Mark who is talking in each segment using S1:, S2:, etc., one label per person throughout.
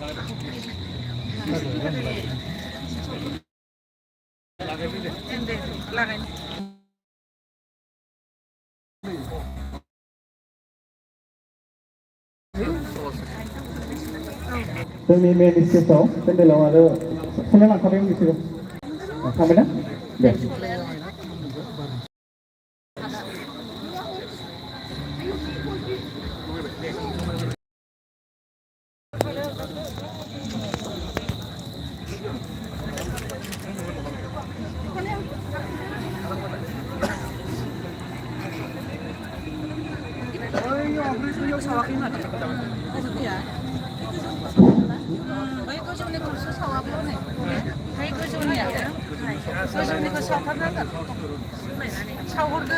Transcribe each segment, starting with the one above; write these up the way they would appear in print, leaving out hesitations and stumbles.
S1: जोंनि मेन स्टेजाव पेन्डेलाव आरो संना लांखाबाय बिसोरो थांबाय ना दे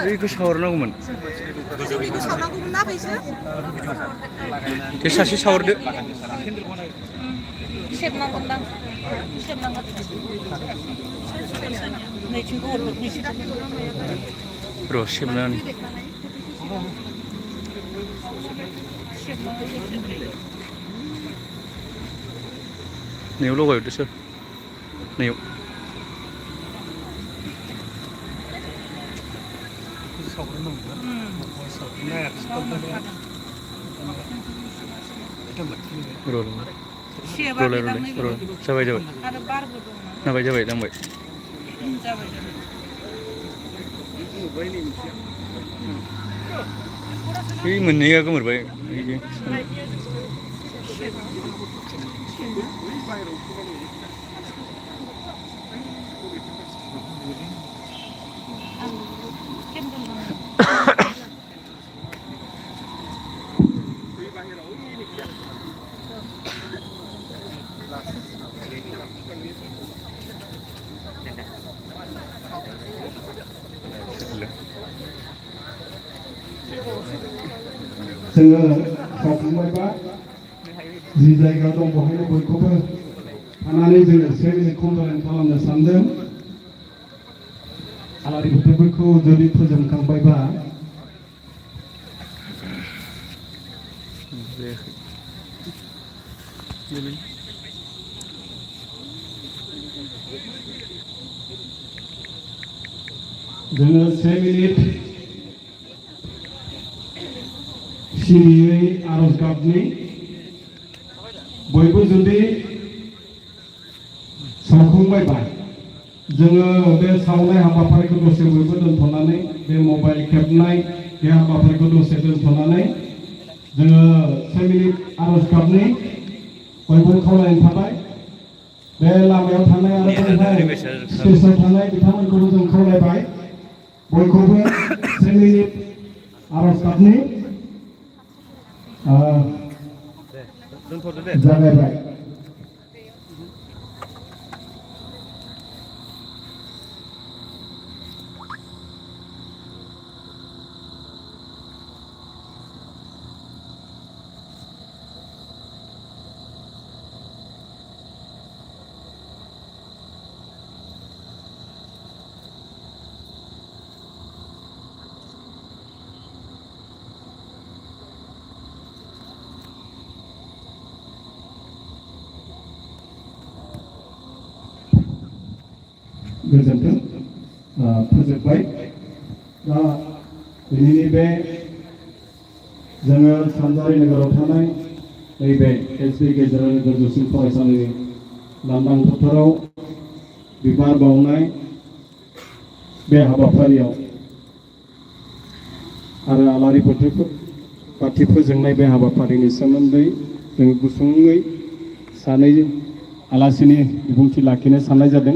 S2: बैखौ सावरनांगौमोन बे सासे सावरदो
S3: सेबनांगोनदां
S2: र' सेबनानै नैयाव लगायहरदो सोर नैयाव जाबाय जाबाय दांबाय बै मोननैया गोमोरबाय
S1: जोङो सावखांबायबा जि जायगायाव दं बेवहायनो बयखौबो थानानै जोङो 1 मिनिट कमप्लेन खालामनो सानदों आलारि बाथिफोरखौ जुदि फोजोंखांबायबा जोङो 1 मिनिट सिरियै आरज गाबनि बयबो जुदि सावखांबायबा जोङो बे सावनाय हाबाफारिखौ दसे बयबो दोनथ'नानै बे मबाइल खेबनाय बे हाबाफारिखौ दसे दोनथ'नानै जोङो 1 मिनिट आरज गाबनि बयबो खावलायनाय थाबाय बे लामायाव थानाय आरो स्टेजआव थानाय बिथांमोनखौबो जों खावलायबाय बयखौबो 1 मिनिट आरज गाबनि जागायबाय गोजोन्थों फोजोबबाय दा दिनैनि बे जोङो सानजारि नोगोराव थानाय नैबे एसबि गेजेरारि गोजौसिन फरायसालिनि लांदां फोथाराव बिबार बावनाय बे हाबाफारियाव आरो आलारि बाथि फोजोंनाय बे हाबाफारिनि सोमोन्दै जों गुसुङै सानै आलासिनि बिबुंथि लाखिनो साननाय जादों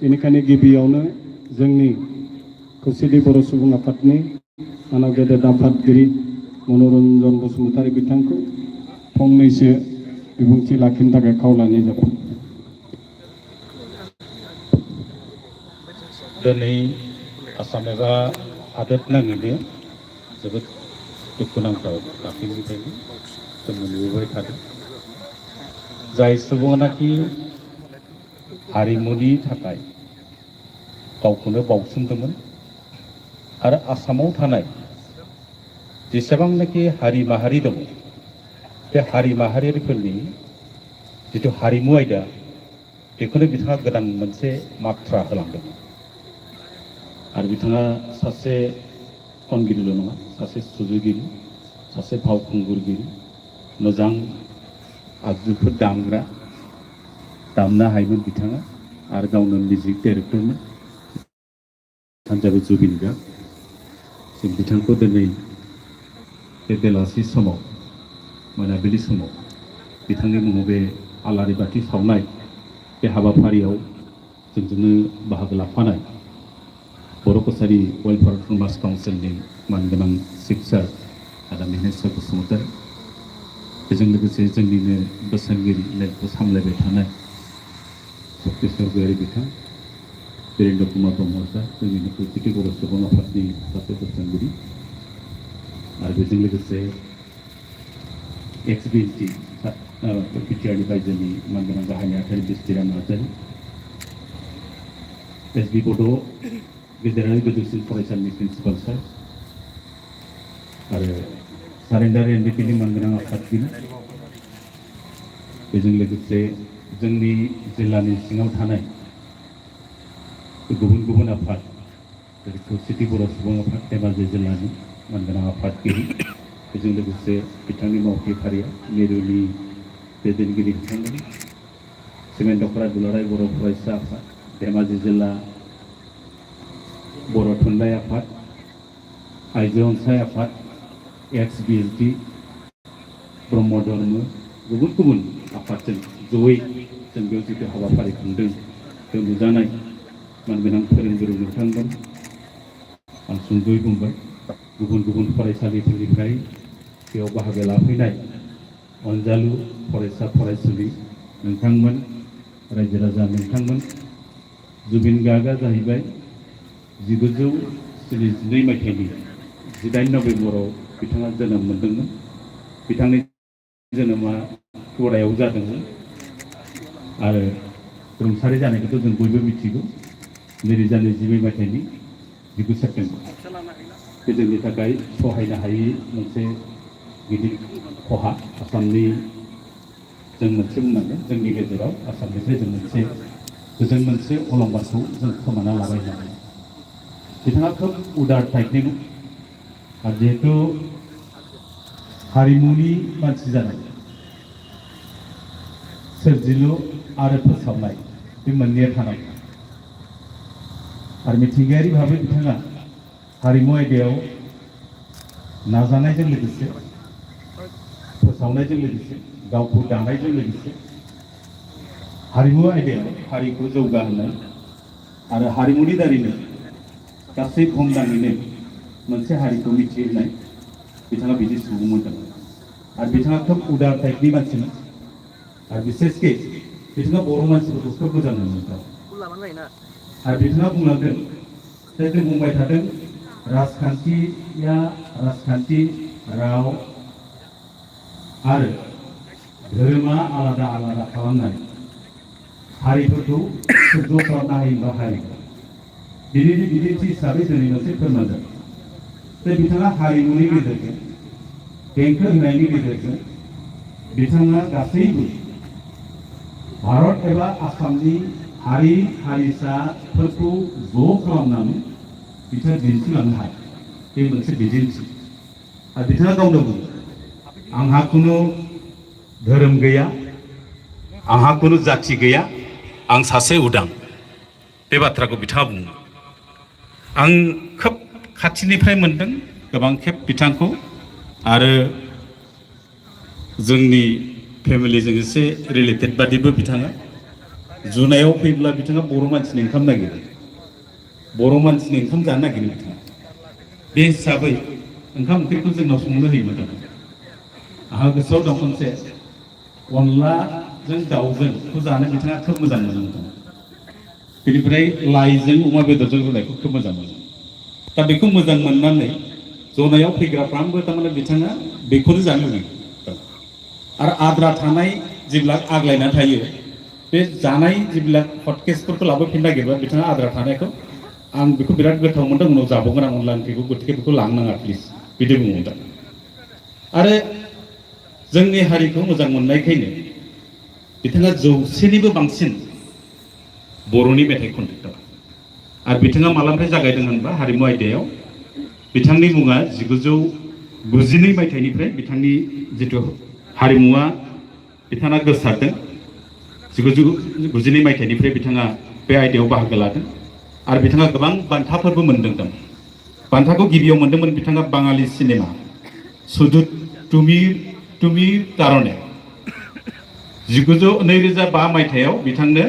S1: बेनिखायनो गिबियावनो जोंनि खौसेथि बर' सुबुं आफादनि आंना गेदेर आफादगिरि मनरन्जन बसुमतारी बिथांखौ फंनैसो बिबुंथि लाखिनो थाखाय खावलायनाय जाबाय।
S4: दिनै आसाम एबा हादोर नाङैनो जोबोद दुखुनांथाव दाख्लैनिफ्रायनो जों नुबोबाय थादों जाय सुबुङानाखि हारिमुनि थाखाय गावखौनो बावसोमदोंमोन आरो आसामाव थानाय जेसेबांनाखि हारि माहारि दङ बे हारि माहारिफोरनि जिथु हारिमु आयदा बेखौनो बिथाङा गोदान मोनसे मात्रा होलांदों आरो बिथाङा सासे खनगिरिल' नङा सासे सुजुगिरि सासे फावखुंगुरगिरि मोजां आगजुफोर दामनो हायोमोन बिथाङा आरो गावनो मिउजिक डाइरेक्टरमोन बिथाङा जाबाय जुबिन गार्ग जों बिथांखौ दिनै बे बेलासि समाव मोनाबिलि समाव बिथांनि मुङाव बे आलारि बाथि सावनाय बे हाबाफारियाव जोंजोंनो बाहागो लाफानाय बर' कसारि वेलफेयार समाज काउन्सिलनि मानगोनां चिफ सार आदा मिनेश्वर बसुमतारी बेजों लोगोसे जोंनिनो बोसोनगिरि लेखखौ सामलायबाय थानाय सक्तेश्वर गयारी बिथां वीरेन्द्र कुमार ब्रह्म सार जोंनिनो खौसेथि बर' सुबुं आफादनि सासे बोसोनगिरि आरो बेजों लोगोसे एक्स-बिएनटि बिटिआरनि बायजोनि मानगोनां गाहाय नेहाथारि बिस्तिराम नार्जारी एसबि बड' गेजेरारि गोजौसिन फरायसालिनि प्रिन्सिपाल सार आरो सारेन्डार एनडिपिनि मानगोनां आफादगिरि बेजों लोगोसे जोंनि जिल्लानि सिङाव थानाय गुबुन गुबुन आफाद जेरै खौसेथि बर' सुबुं आफाद धेमाजि जिल्लानि मानगोनां आफादगिरि बेजों लोगोसे बिथांनि मावथि फारिया मिरुनि दैदेनगिरि बिथांमोन सिमेन्ट दख'रा दुलाराय बर' फरायसा आफाद धेमाजि जिल्ला बर' थुनलाइ आफाद आइजो अनसाय आफाद एक्स-बिएनटि ब्रह्म धर्म गुबुन गुबुन आफादजों जयै जों बेयाव जिथु हाबाफारि खुंदों बेयाव नुजानाय मानगोनां फोरोंगुरु नोंथांमोन आं सुंद'यै बुंबाय गुबुन गुबुन फरायसालिफोरनिफ्राय बेयाव बाहागो लाफैनाय अनजालु फरायसा फरायसुलि नोंथांमोन रायजो राजा नोंथांमोन जुबिन गार्गआ जाहैबाय 1972 मायथाइनि 18 नभेम्बराव बिथाङा जोनोम मोन्दोंमोन बिथांनि जोनोमा टरायाव जादोंमोन आरो रुंसारि जानायखौथ' जों बयबो मिथिगौ 2022 मायथाइनि 19 सेप्तेम्बर बे जोंनि थाखाय सहायनो हायि मोनसे गिदिर खहा आसामनि जों मोनसे बुंनांगोन जोंनि गेजेराव आसामनिफ्राय जों मोनसे अलंबारखौ जों खोमाना लाबाय होननानै बिथाङा खोब उदार टाइपनिमोन आरो जिहेतु हारिमुनि मानसि जानाय सोरजिलु आरो फोसावनाय बे मोननैया थानाय आरो मिथिंगायारि भाबै बिथाङा हारिमु आयदायाव नाजानायजों लोगोसे फोसावनायजों लोगोसे गावखौ दानायजों लोगोसे हारिमु आयदायाव हारिखौ जौगाहोनाय आरो हारिमुनि दारैनो गासै बुहुमनाङैनो मोनसे हारिखौ मिथिहोनाय बिथाङा बिदि सुबुंमोन आरो बिथाङा खोब उदार टाइपनि मानसिमोन आरो बिसेसके बिथाङा बर' मानसिफोरखौ खोब मोजां मोनोमोन आरो बिथाङा बुंलांदों जे जों बुंबाय थादों राजखान्थि राव आरो धोरोमा आलादा आलादा खालामनाय हारिफोरखौ ज' खालामनो हायोबा हारिखौ दिनैनि बिदिन्थि हिसाबै जोंनि मोनसे फोरमान जादों जे बिथाङा हारिमुनि गेजेरजों देंखो होनायनि गेजेरजों बिथाङा गासैबो भारत एबा आसामनि हारि हारिसाफोरखौ ज' खालामनानै बिथाङा दिन्थिलांनो हायो बे मोनसे बिदिन्थि आरो बिथाङा गावनो बुङो आंहा खुनु धोरोम गैया आंहा खुनु जाथि गैया आं सासे उदां बे बाथ्राखौ बिथाङा बुङो आं खोब खाथिनिफ्राय मोनदों गोबां खेब बिथांखौ आरो जोंनि फेमिलिजों एसे रिलेटेड बादिबो बिथाङा जुनायाव फैब्ला बिथाङा बर' मानसिनि ओंखाम नागिरो बर' मानसिनि ओंखाम जानो नागिरो बिथाङा बे हिसाबै ओंखाम ओंख्रिखौ जोंनाव संनो होयोमोन आंहा गोसोआव दं खनसे अनलाजों दाउजोंखौ जानो बिथाङा खोब मोजां मोनोमोन बेनिफ्राय लाइजों अमा बेदरजों रुनायखौ खोब मोजां मोनो दा बेखौ मोजां मोननानै जनायाव फैग्राफ्राबो थारमाने बिथाङा बेखौनो जानो लुबैयो आरो आद्रा थानाय जेब्ला आग्लायना थायो बे जानाय जेब्ला हटकेसफोरखौ लाबोफिननो नागिरबा बिथाङा आद्रा थानायखौ आं बेखौ बिराद गोथाव मोनदों उनाव जाबावगोन आं अनला ओंख्रिखौ गतिके बेखौ लांनाङा प्लिज बिदि बुङोमोन आरो जोंनि हारिखौ मोजां मोननायखायनो बिथाङा 100निबो बांसिन बर'नि मेथाइ खनगिरिफोर आरो बिथाङा मालानिफ्राय जागायदों होनबा हारिमु आयदायाव बिथांनि मुङा 1992 मायथाइनिफ्राय बिथांनि जितु हारिमुआ बिथाङा गोसारदों 1992 मायथाइनिफ्राय बिथाङा बे आयदायाव बाहागो लादों आरो बिथाङा गोबां बान्थाफोरबो मोनदों बान्थाखौ गिबियाव मोनदोंमोन बिथाङा बाङालि सिनेमा सुदु तुमिर कारणे 2005 मायथाइयाव बिथांनो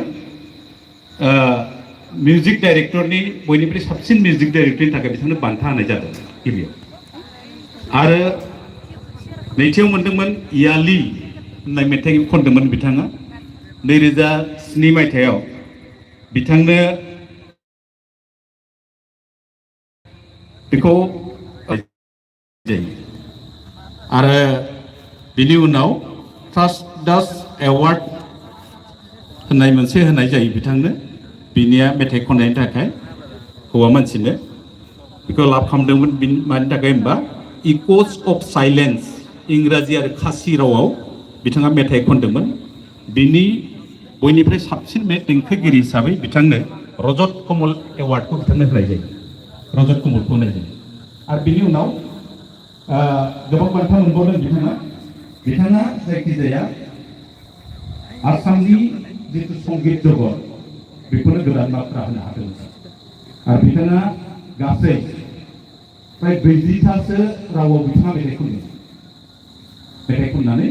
S4: मिउजिक डाइरेक्टरनि बयनिख्रुइ साबसिन मिउजिक डाइरेक्टरनि थाखाय बिथांनो बान्था होनाय जादों गिबियाव आरो नैथियाव मोनदोंमोन याली होननाय मेथाइ खनदोंमोन बिथाङा 2007 मायथाइयाव बिथांनो बेखौ आरो बिनि उनाव ट्रास्ट दास एवार्ड होननाय मोनसे होनाय जायो बिथांनो बिनिया मेथाइ खननायनि थाखाय हौवा मानसिनो बेखौ लाभ खालामदोंमोन मानि थाखाय होनबा इकोस अफ साइलेन्स इंराजि आरो खासि रावाव बिथाङा मेथाइ खनदोंमोन बिनि बयनिफ्राय साबसिन देंखोगिरि हिसाबै बिथांनो रजत कमल एवार्डखौ बिथांनो होनाय जायो रजत कमलखौ होनाय जायो आरो बिनि उनाव गोबां बान्था मोनबावदों बिथाङा जायखिजाया आसामनि जितु संगीत जगत बेखौनो गोदान बाथ्रा होनो हादों आरो बिथाङा गासै प्राय 40थासो रावाव बिथाङा मेथाइ खननानै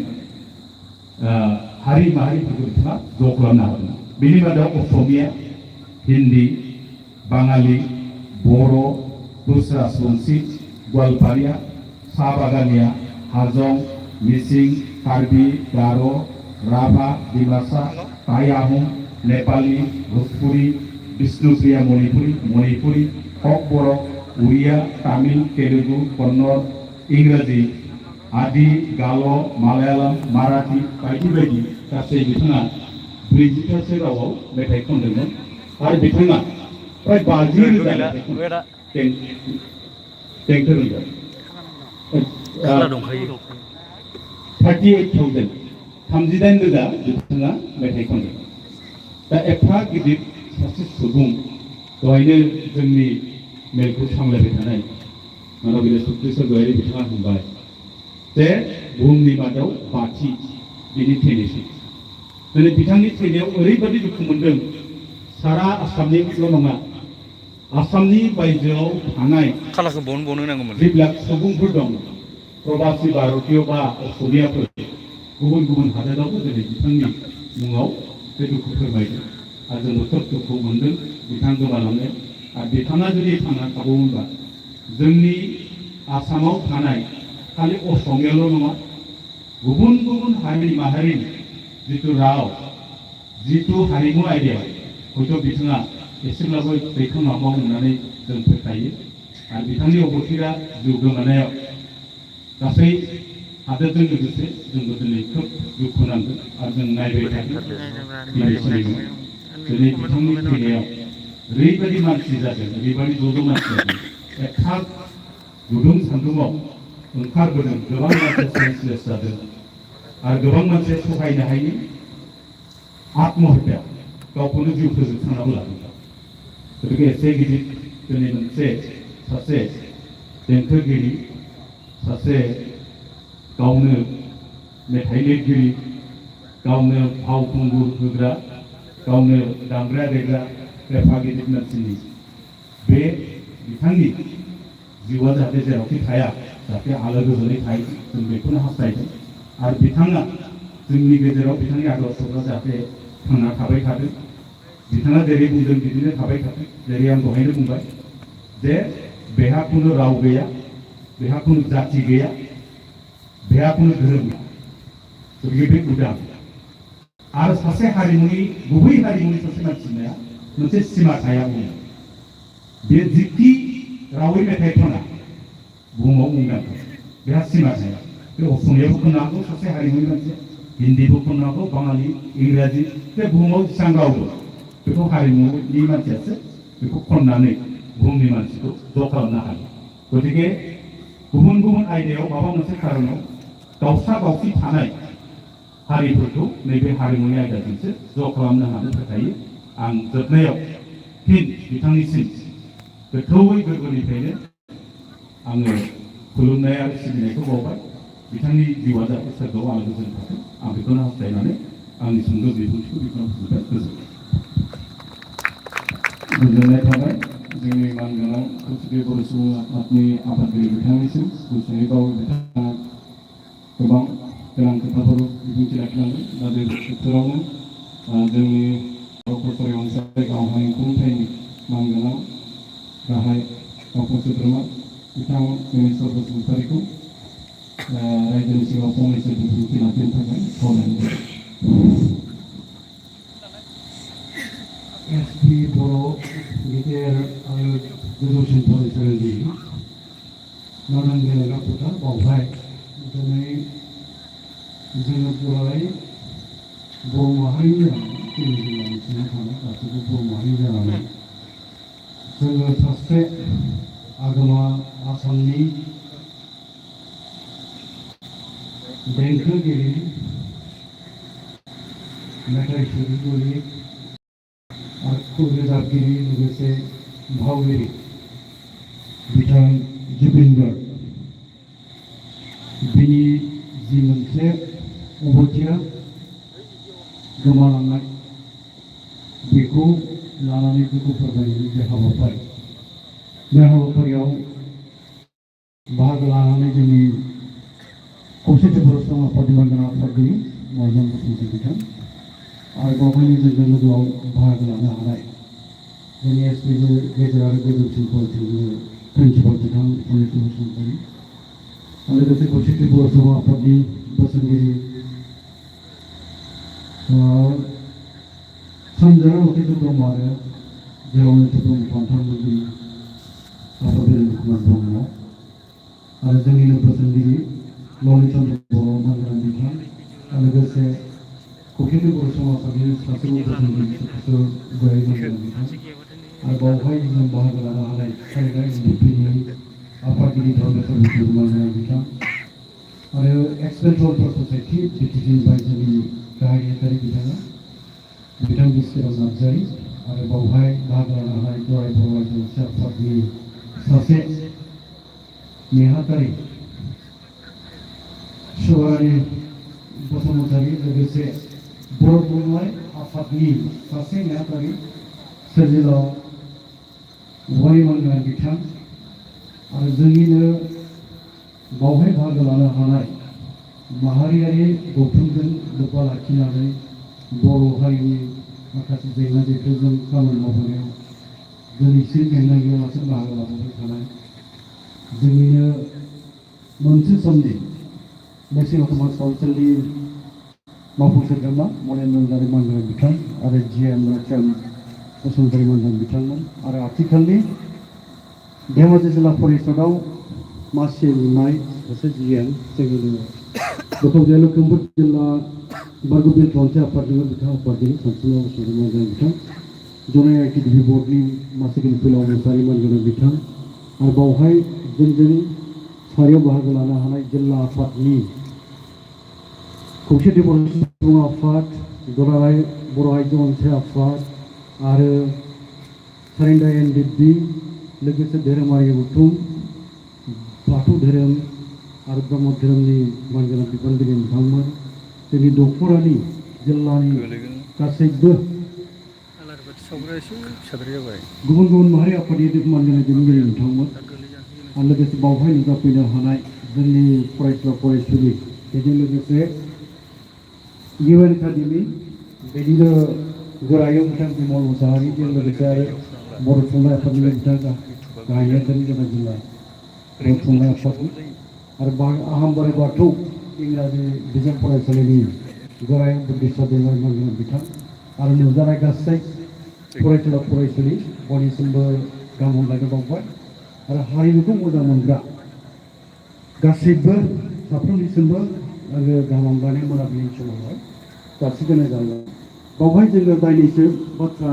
S4: हारि माहारिफोरखौ बिथाङा ज' खालामनो हादों बेनि मादाव असमिया हिन्दी बाङालि बर' दस्रा राजबंशी गवालपारिया साहा बागानिया हाजं मिसिं कार्बि गार' राभा डिमासा टाई आहम नेपाली भोजपुरी विष्णुप्रिया मणिपुरी हक बर' उड़िया तामिल तेलुगु कन्नड़ इंराजी आदि गाल' मालायालम माराठी बायदि बायदि गासै बिथाङा 40थासो रावाव मेथाइ खनदोंमोन आरो बिथाङा प्राय 50,000 देंखो रोंगौ 38,000 बिथाङा मेथाइ खनदों दा एफा गिदिर सासे सुबुं दहायनो जोंनि मेलखौ सामलायबाय थानाय मानबिर सुक्रेस्वर गयारि बिथाङा बुंबाय जे बुहुमनि मादाव 5थि बिनि थैनायसै दिनै बिथांनि थैनायाव ओरैबायदि दुखु मोनदों सारा आसामनिल' नङा आसामनि बायजोआव थानाय
S2: खालाखौ बन होनांगौमोन
S4: जेब्ला सुबुंफोर दं प्रबासि भारतीय बा असमियाफोर गुबुन गुबुन हादोरावबो दिनै बिथांनि मुङाव बे दुखु फोरमायदों आरो जों खोब दुखु मोनदों बिथां गोमालांनायाव आरो बिथाङा जुदि थांना थाबावोमोनबा जोंनि आसामाव थानाय खालि असमियाल' नङा गुबुन गुबुन हारि माहारिनि जितु राव जितु हारिमु आयदायाव हयथ' बिथाङा एसेब्लाबो दैखांलांबाव होननानै जों फोथायो आरो बिथांनि अबथिरा जिउ गोमानायाव गासै हादोरजों लोगोसे जोंबो दिनै खोब दुखु नांदों आरो जों नायबाय थादों दिनै बिथांनि थैनायाव ओरैबायदि मानसि जादों ओरैबायदि ज' मानसि जादों एफा गुदुं सान्दुङाव ओंखारबोदों गोबां मानसि सेन्सलेस जादों आरो गोबां मानसिया सहायनो हायि आत्महत्या गावखौनो जिउ फोजोबस्रांनाबो लादों गतिके एसे गिदिर दिनै मोनसे सासे देंखोगिरि सासे गावनो मेथाइ लिरगिरि गावनो फावखुंगुर होग्रा गावनो दामग्रा देग्रा एफा गिदिर मानसिनि बे बिथांनि जिउआ जाहाथे जेरावखि थाया जाहाथे आलो गोजोनै थायो जों बेखौनो हास्थायदों आरो बिथाङा जोंनि गेजेराव बिथांनि आदर्शफ्रा जाहाथे थांना थाबाय थादों बिथाङा जेरै बुंदों बिदिनो थाबाय थाथों जेरै आं दहायनो बुंबाय जे बेहा खुनु राव गैया बेहा खुनु जाति गैया बेहा खुनु धोरोम गैया गतिके बे उदां आरो सासे हारिमुनि गुबै हारिमुनि सासे मानसिया मोनसे सिमा थाया बुङो बे जिखि रावै मेथाइ खना बुहुमाव मुंदांखा बेहा सिमा थाया बे असमियाबो खननो हागौ सासे हारिमुनि मानसिया हिन्दीबो खननो हागौ बाङालि इंराजि बे बुहुमाव जेसेबां रावबो बेखौ हारिमुनि मानसियासो बेखौ खननानै बुहुमनि मानसिखौ ज' खालामनो हायो गतिके गुबुन गुबुन आयदायाव माबा मोनसे खारनाव दावसा दावसि थानाय हारिफोरखौ नैबे हारिमुनि आयदाजोंसो ज' खालामनो हानो थाखाय आं जोबनायाव फिन बिथांनिसिम गोथौयै गोरबोनिफ्रायनो आङो खुलुमनाय आरो सिबिनायखौ बावबाय। बिथांनि जिउआ जाहाथे सोरगोआव आलो गोजोन थाथों आं बेखौनो हास्थायनानै आंनि सुंद' बिबुंथिखौ बेखौनो फोजोबबाय। गोजोननाय थाबाय जोंनि मानगोनां खौसेथि बर' सुबुं आफादनि आफादगिरि बिथांनिसिम गुसुङै बिथाङा गोबां गोनां खोथाफोर बिबुंथि लाखिलांदों। दा बे बोथोरावनो जोंनि बर' फरायसालि अनसाय गावहाय खुंथायनि मानगोनां गाहाय गावखौ सोद्रोमा बिथां मिनिस्टार बसुमतारीखौ रायजोनि सिगाङाव फंनैसो बिबुंथि लाखिनो थाखाय खावलायनाय
S3: एसपि बर' गिदिर आरो गोजौसिन फरायसालिनि लांदां गेलेग्रा फोथार बावहाय दिनै जोङो दुलाराय बर' माहारि जानानै जोंनि जिल्लानि सिङाव थानाय गासैबो बर' माहारि जानानै जोङो सासे आगोमा आसामनि देंखोगिरि मेथाइ सुजुगिरि आरो रोजाबगिरि लोगोसे भावगिरि बिथां जुबिन गार्ग बिनि जि मोनसे अबथिया गोमालांनाय बेखौ लानानै दुखु फोरमायनायनि जे हाबाफारि बे हाबाफारियाव बाहागो लानानै जोंनि खौसेथि बर' सुबुं आफादनि मानगोनां आफादगिरि मर्दान बसुमतारी बिथां आरो बावहायनो जों लोगोआव बाहागो लानो हानाय जोंनि एसपि गेजेर आरो गोजौसिन फरायसालिनि प्रिन्सिपाल बिथां अनिरुद्ध बसुमतारी आरो लोगोसे खौसेथि बर' सुबुं आफादनि बोसोनगिरि सानजारा लकेश ब्रह्म आरो जेरावनिथि ब्रह्म फान्थामगिरि आफादगिरि कुमार ब्रह्म आरो जोंनिनो बोसोनगिरि ललित चन्द्र बर' मानगोनां बिथां आरो लोगोसे खौसेथि बर' सुबुं आफादनि सासेबो बोसोनगिरि सुखेस्वर गयारि मानगोनां बिथां आरो बावहाय जों बाहागो लानो हानाय सारिदा एनडिपिनि आफादगिरि धर्मेश्वर बसुमतारी मानगोनां बिथां आरो एक्सपेन्स वेलफेयार ससाइटि बिटिसिनि बायजोनि गाहाय नेहाथारि बिथाङा बिथां बिस्किराम नार्जारी आरो बावहाय बाहागो लानो हानाय दुलाराय बर' रायजो आफादनि सासे नेहाथारि शिवरानी बसुमतारी लोगोसे बर' थुनलाइ आफादनि सासे नेहाथारि सोरजिलाव औवारी मानगोनां बिथां आरो जोंनिनो बावहाय बाहागो लानो हानाय माहारियारि गौथुमजों लोब्बा लाखिनानै बर' हारिनि माखासे जेंना जेंसिजों खामानि मावबोनायाव दिनैसिम जेंना गैयालासे बाहागो लाबोबाय थानाय जोंनिनो मोनसे समनि मेसिन समाज काउन्सिलनि मावफुं सोद्रोमा मनेन नार्जारी मानगोनां बिथां आरो जिएम राकेल बसुमतारी मानगोनां बिथांमोन आरो आथिखालनि धेमाजि जिल्ला परिषदआव मासि मोननाय सासे जिएम जोंनिनो लखिमपुर जिल्ला बारग'बिल रनसाय आफादनिबो बिथां आफादगिरि सानसुमा बसुमतारी मानगोनां बिथां जनाय आइटिडिपि बर्डनि मासिगिरि फैलाव मुसाहारि मानगोनां बिथां आरो बावहाय जोंजों सारियाव बाहागो लानो हानाय जिल्ला आफादनि खौसेथि बर' सुबुं आफाद दुलाराय बर' आइजो अनसाय आफाद आरो सारिदा एनडिपि लोगोसे धोरोमारि गौथुम बाथौ धोरोम आरो ब्रह्म धोरोमनि मानगोनां बिबानगिरि बिथांमोन जोंनि दख'रानि जिल्लानि गासैबो गुबुन गुबुन माहारि आफादनि मानगोनां बिबानगिरि बिथांमोन आरो लोगोसे बावहाय नुजाफैनो हानाय जोंनि फरायसुला फरायसुलि बेजों लोगोसे इउएन एकाडेमि बिदिनो गोरायुं बिथां बिमल मुसाहारिजों लोगोसे आरो बर' थुनलाइ आफादनि बिथां गाहाय नेहाथारि गोनां जिल्ला बर' थुनलाइ आफादनि आरो आहम बोराइ बाथौ इंराजि बिजों फरायसालिनि गोरायुं बुद्धिसा दैमारि मानगोनां बिथां आरो नुजानाय गासै फरायसुला फरायसुलि बयनिसिमबो गाहाम हामलायनाय बावबाय आरो हारिमुखौ मोजां मोनग्रा गासैबो साफ्रोमनिसिमबो आङो गाहाम हामलायनाय मोनाबिलिनि समावहाय जासिगोनाय जाबाय बावहाय जोङो दायनैसो बाथ्रा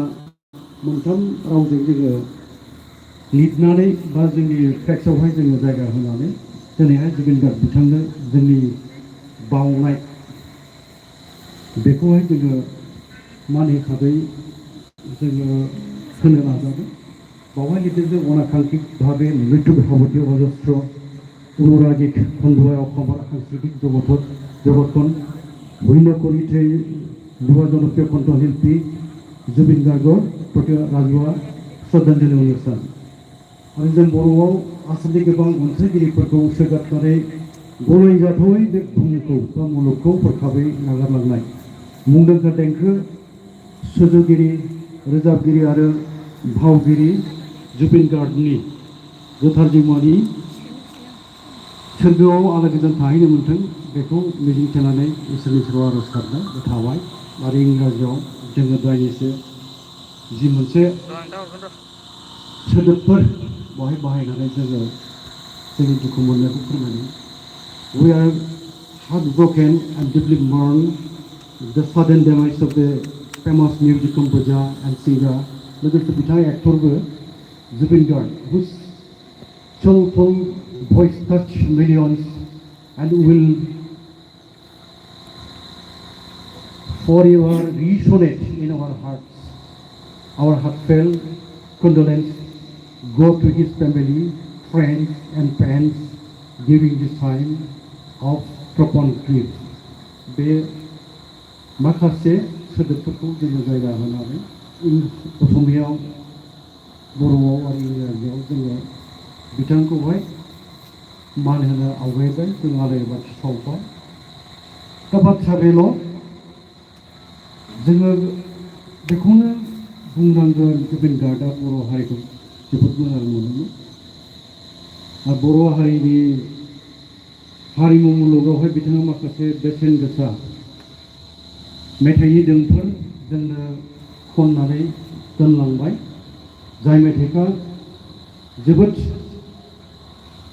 S3: मोनथाम रावजों जोङो लिरनानै बा जोंनि टेक्सआवहाय जोङो जायगा होनानै दिनैहाय जुबिन गार्ग बिथांनो जोंनि बावनाय बेखौहाय जोङो मान हिसाबै जोङो होनो नाजादों बावहाय लिरदों अनाकांक्षित भावे मृत्यु भाबती अजस्र অনুরাগিক খণ্ডুয়ায় অসমৰ সাংস্কৃতিক জগতখন ভিন্ন কৰি থৈ যুৱ জনপ্ৰিয় কণ্ঠশিল্পী জুবিন গাৰ্গৰ প্ৰতি ৰাজহুৱা শ্ৰদ্ধাঞ্জলি অনুষ্ঠান आरो जों बर'आव आसामनि गोबां अनसायगिरिफोरखौ सोगाबनानै गनायजाथावै बे बुहुमखौ बा मुलुगखौ हरखाबै नागारलांनाय मुंदांखा देंखो सुजुगिरि रोजाबगिरि आरो भावगिरि जुबिन गार्गनि गोथार जिउमानि सोरगोआव आलो गोजोन थाहैनो मोन्थों बेखौ मिजिंथिनानै इसोरनि सेराव आर'ज गाबनाय थाबाय आरो इंराजियाव जोङो दायनिसो जि मोनसे सोदोबफोर बाहाय बाहायनानै जोङो जोंनि दुखु मोननायखौ फोरमायदों We are heartbroken and deeply mourn the sudden demise of the famous music composer and singer लोगोसे बिथाङा एक्टरबो Zubeen Garg whose soulful voice touched millions and will forever resonate in our hearts. Our heartfelt condolence go to his family, friends and fans during this time of profound grief. बे माखासे सोदोबफोरखौ जोङो जायगा होनानै असमियाव बर'आव आरो इंराजियाव जोङो बिथांखौहाय मान होनो आवगायबाय जों आलारि बाथि सावबाय दा बाथ्रा बेल' जोङो बेखौनो बुंनांगोन जुबिन गार्गआ बर' हारिखौ जोबोद मोजां मोनोमोन आरो बर' हारिनि हारिमु मुलुगावहाय बिथाङा माखासे बेसेन गोसा मेथाइनि दोंफोर जोंनो खननानै दोनलांबाय जाय मेथाइखौ जोबोद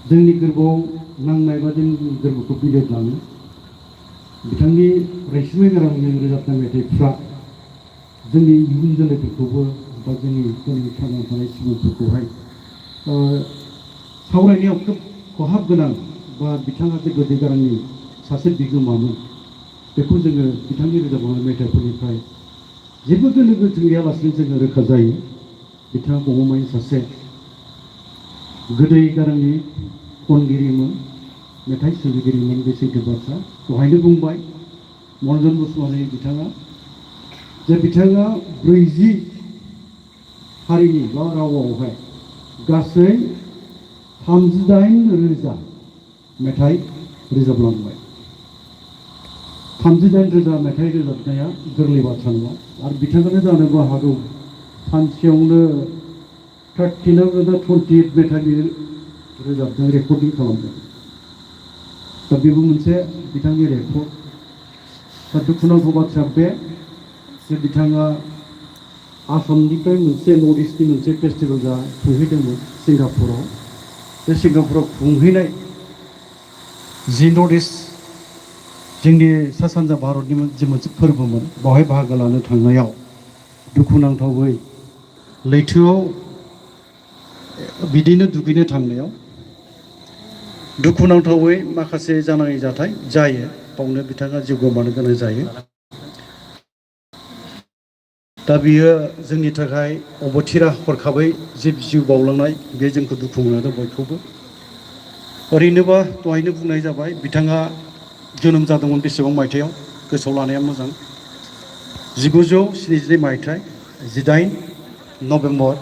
S3: जोंनि गोरबोआव नांनाय बा जोंनि गोरबोखौ बिलिरलाङो बिथांनि रैसुमै गारांजों रोजाबनाय मेथाइफ्रा जोंनि इयुन जोलैफोरखौबो बा जोंनि थांना थानाय सुबुंफोरखौहाय सावरायनायाव खोब खहाब गोनां बा बिथाङा जे गोदै गारांनि सासे बिगोमामोन बेखौ जोङो बिथांनि रोजाबलांनाय मेथाइफोरनिफ्राय जेबो गोनो गोथो गैयालासिनो जोङो रोखा जायो बिथाङा गौरबमानि सासे गोदै गारांनि खनगिरिमोन मेथाइ सुजुगिरिमोन बे सैथो बाथ्रा दहायनो बुंबाय मन'रन्जन बसुमतारी बिथाङा जे बिथाङा 40 हारिनि बा रावआवहाय गासै 38,000 मेथाइ रोजाबलांबाय 38,000 मेथाइ रोजाबनाया गोरलै बाथ्रा नङा आरो बिथाङानो जानोबो हागौ सानसेयावनो 39 ना 28 मेथाइ रोजाबदों रेकर्डिं खालामदों दा बेबो मोनसे बिथांनि रेकर्ड दा दुखुनांथाव बाथ्रा बे जे बिथाङा आसामनिफ्राय मोनसे नर्थ इस्टनि मोनसे फेस्टिभेल खुंहैदोंमोन सिंगापुराव बे सिंगापुराव खुंहैनाय जि नर्थ इस्ट जोंनि सा सानजा भारतनि जे मोनसे फोरबोमोन बावहाय बाहागो लानो थांनायाव दुखुनांथावै लैथोआव बिदिनो दुगैनो थांनायाव दुखुनांथावै माखासे जानाङि जाथाय जायो बावनो बिथाङा जिउ गोमानो गोनां जायो दा बियो जोंनि थाखाय अबथिरा हरखाबै जिउ बावलांनाय बे जोंखौ दुखु मोनहोदों बयखौबो ओरैनोबा दहायनो बुंनाय जाबाय बिथाङा जोनोम जादोंमोन बेसेबां मायथाइयाव गोसोआव लानाया मोजां 1972 मायथाइ 18 नभेम्बर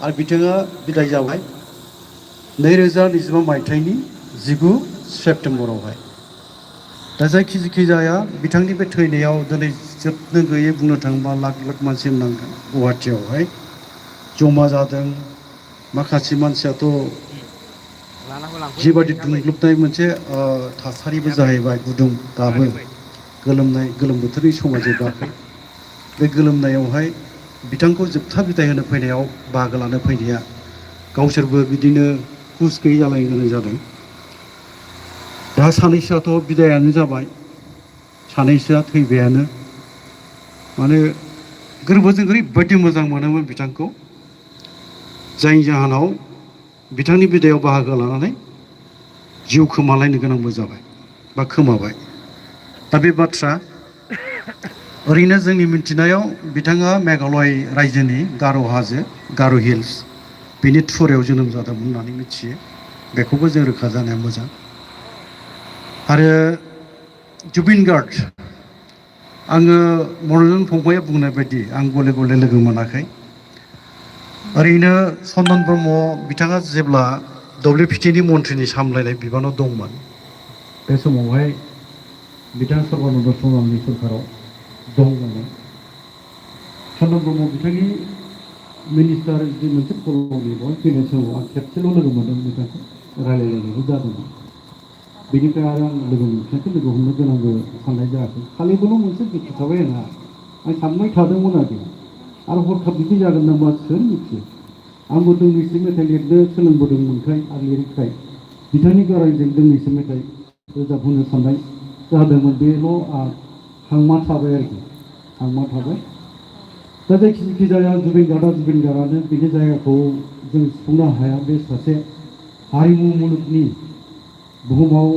S3: आरो बिथाङा बिदाय जाबाय 2025 मायथाइनि 19 सेप्तेम्बरावहाय दा जायखि जाया बिथांनि बे थैनायाव दिनै जोबनो गैयै बुंनो थाङोबा लाख लाख मानसि नांगोन गुवाहाटियावहाय जमा जादों माखासे मानसियाथ' जिबायदि दुंग्लुबनाय मोनसे थासारिबो जाहैबाय गुदुं दाबो गोलोम बोथोरनि समा जोबाखै बे गोलोमनायावहाय बिथांखौ जोबथा बिदाय होनो फैनायाव बाहागो लानो फैनाया गावसोरबो बिदिनो हुस गैयै जालायनो गोनां जादों दा सानैसोआथ' बिदायानो जाबाय सानैसोआ थैबायानो माने गोरबोजों ओरैबायदि मोजां मोनोमोन बिथांखौ जायनि जाहोनाव बिथांनि बिदायाव बाहागो लानानै जिउ खोमालायनो गोनांबो जाबाय बा खोमाबाय दा बे बाथ्रा ओरैनो जोंनि मिन्थिनायाव बिथाङा मेघालय रायजोनि गार' हाजो गार' हिल्स बेनि थुरायाव जोनोम जादोंमोन होननानै मिथियो बेखौबो जों रोखा जानाया मोजां आरो जुबिन गार्ग आङो मनरन्जन फंबाया बुंनाय बायदि आं गले गले लोगो मोनाखै ओरैनो चन्दन ब्रह्म बिथाङा जेब्ला WPTनि मन्थ्रिनि सामलायनाय बिबानाव दंमोन बे समावहाय बिथाङा सर्बानन्द सन'वालनि सरकाराव दंमोन चन्दन ब्रह्म बिथांनि मिनिस्टार जि मोनसे कलमनि बेवहाय फैनाय समाव आं खेबसेल' लोगो मोनदों बिथांखौ रायलायलायनायबो जादोंमोन बेनिफ्राय आरो आं बिथांखौ लोगो हमनो गोनांबो साननाय जायाखै खालिबोल' मोनसे दुखु थाबाय आंहा आं सानबाय थादोंमोन आरो हरखाब बिदि जागोन नामा सोर मिथियो आंबो दोंनैसो मेथाइ लिरनो सोलोंबोदोंमोनखाय आरो लिरैखाय बिथांनि गारांजों दोंनैसो मेथाइ रोजाबहोनो साननाय जादोंमोन बेल' हांमा थाबाय आरोखि हांमा थाबाय दा जायखि जाया जुबिन गार्गआनो बिनि जायगाखौ जों सुफुंनो हाया बे सासे हारिमु मुलुगनि बुहुमाव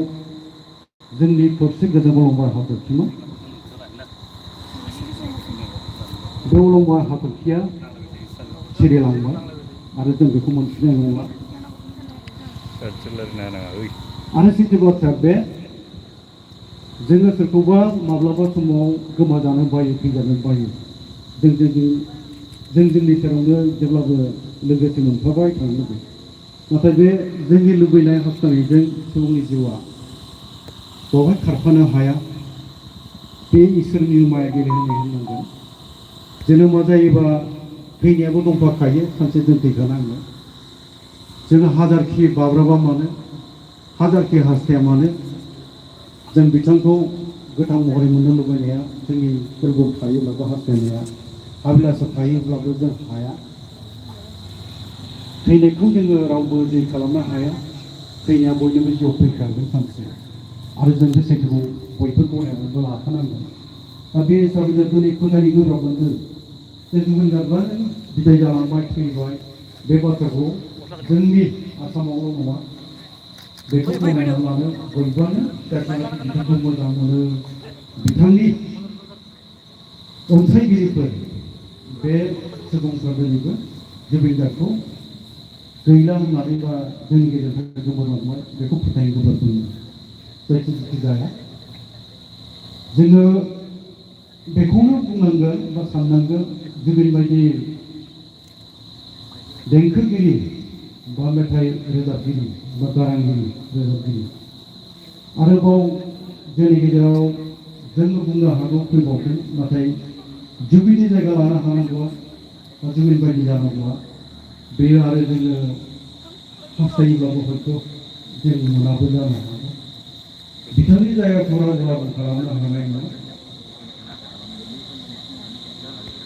S3: जोंनि थरसे गोजौ अलंबार हाथरखिमोन बे अलंबार हाथरखिया सिरिलांबाय आरो जों बेखौ मोनफिननाय नंला आरो सैथो बाथ्रा बे जोङो सोरखौबा माब्लाबा समाव गोमाजानो बायो थैजानो बायो जों जोंनि सेरावनो जेब्लाबो लोगोसे मोनफाबाय थानो लुबैयो नाथाय बे जोंनि लुबैनाय हास्थायनायजों सुबुंनि जिउआ बेवहाय खारफानो हाया बे इसोरनि माया गेलेहोनाय होननांगोन जोनोमा जायोबा थैनायाबो दंफाखायो सानसे जों थैखानांगोन जोङो हाजारखि बाब्राबा मानो हाजारखि हास्थाया मानो जों बिथांखौ गोथां महरै मोननो लुबैनाया जोंनि गोरबोआव थायोब्लाबो हास्थायनाया अभिलाषा थायोब्लाबो जों हाया थैनायखौ जोङो रावबो जै खालामनो हाया थैनाया बयनिबो जिउआव फैखागोन सानसे आरो जों बे सैथोखौ बयबो गनायनानैबो लाखानांगोन दा बे हिसाबै जों दिनै फोथायनो गोब्राब मोनदों जे जुबिन गार्गआनो बिदाय जालांबाय थैबाय बे बाथ्राखौ जोंनि आसामावल' नङा बेखौ गनायनानै लानो बयबोआनो बिथांखौ मोजां मोनो बिथांनि अनसायगिरिफोर बे सुबुंफ्रा दिनैबो जुबिन गार्गखौ गैला होननानै बा जोंनि गेजेरजों गोमोरलांबाय बेखौ फोथायनो गोब्राब मोनो जायखि जाया जोङो बेखौनो बुंनांगोन बा साननांगोन जुबिन बायदि देंखोगिरि बा मेथाइ रोजाबगिरि बा गारांगिरि रोजाबगिरि आरोबाव जोंनि गेजेराव जोङो बुंनो हागौ फैबावगोन नाथाय जुबिननि जायगा लानो हानांगौआ बा जुबिन बायदि जानांगौआ बेयो आरो जोङो हास्थायोब्लाबो हयथ' जों मोनाबो जानो हागौ बिथांनि जायगाखौ रावबो खालामनो हानाय नङा